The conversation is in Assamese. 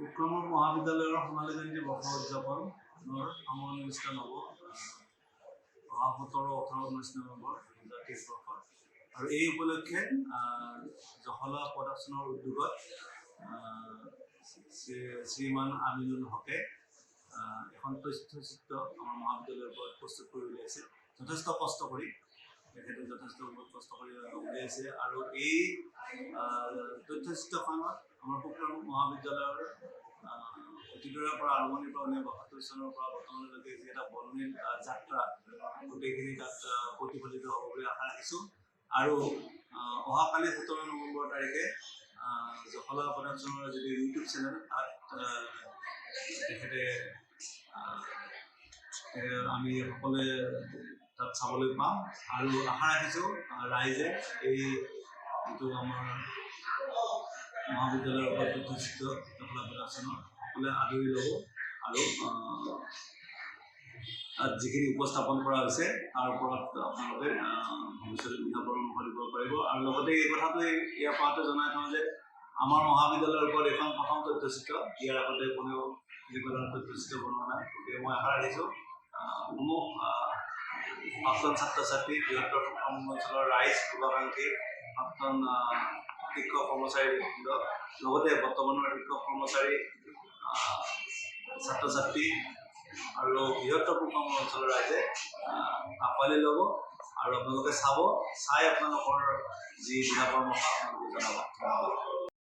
উত্তৰবংগ মহাবিদ্যালয়ৰ সোণালী জয়ন্তী বৰ্ষ উদযাপনৰ সামৰণি অনুষ্ঠান হ'ব অহা 17, 18, 19 নৱেম্বৰ 2023 বৰ্ষৰ। আৰু এই উপলক্ষে জখলা প্ৰডাকশ্যনৰ উদ্যোগত শ্ৰীমান আমিনুল হকে এখন তথ্যচিত্ৰ আমাৰ মহাবিদ্যালয়ৰ ওপৰত প্ৰস্তুত কৰি উলিয়াইছে। যথেষ্ট কষ্ট কৰি, তেখেতে যথেষ্ট বহুত কষ্ট কৰি উলিয়াইছে। আৰু এই তথ্যচিত্ৰখনত আমাৰ পোক্ৰামুখ মহাবিদ্যালয়ৰ অতীতৰে পৰা, আৰম্ভণিৰ পৰা, 1972 চনৰ পৰা বৰ্তমানলৈকে যি এটা বৰ্ণিল যাত্ৰা, গোটেইখিনি তাত প্ৰতিফলিত হ'ব বুলি আশা ৰাখিছোঁ। আৰু অহাকালি 17 নৱেম্বৰ তাৰিখে জখলা প্ৰডাকশ্যনৰ যিটো ইউটিউব চেনেল, তাত তেখেতে আমি সকলোৱে তাত চাবলৈ পাম। আৰু আশা ৰাখিছোঁ ৰাইজে এই যিটো আমাৰ মহাবিদ্যালয়ৰ ওপৰত তথ্যচিত্ৰ জখলা প্ৰডাকশ্যনৰ, সকলোৱে আদৰি ল'ব আৰু তাত যিখিনি উপস্থাপন কৰা হৈছে, তাৰ ওপৰত আপোনালোকে ভৱিষ্যতে দিহা পৰামৰ্শ দিব পাৰিব। আৰু লগতে এই কথাটো ইয়াৰ পাতে জনাই থওঁ যে আমাৰ মহাবিদ্যালয়ৰ ওপৰত এইখন প্ৰথম তথ্যচিত্ৰ। ইয়াৰ আগতে কোনেও এনেকুৱা ধৰণৰ তথ্যচিত্ৰ বনোৱা নাই। গতিকে মই আশা ৰাখিছোঁ সমূহ প্ৰাক্তন ছাত্ৰ ছাত্ৰী, বৃহত্তৰ অঞ্চলৰ ৰাইজ, শুভাকাংক্ষী, প্ৰাক্তন শিক্ষক কৰ্মচাৰী, লগতে বৰ্তমানৰ শিক্ষক কৰ্মচাৰী, ছাত্ৰ ছাত্ৰী আৰু বৃহত্তৰ পূব অঞ্চলৰ ৰাইজে আঁকোৱালি ল'ব আৰু আপোনালোকে চাব, চাই আপোনালোকৰ যি দিহা পৰামৰ্শ আপোনালোকে জনাব। ধন্যবাদ।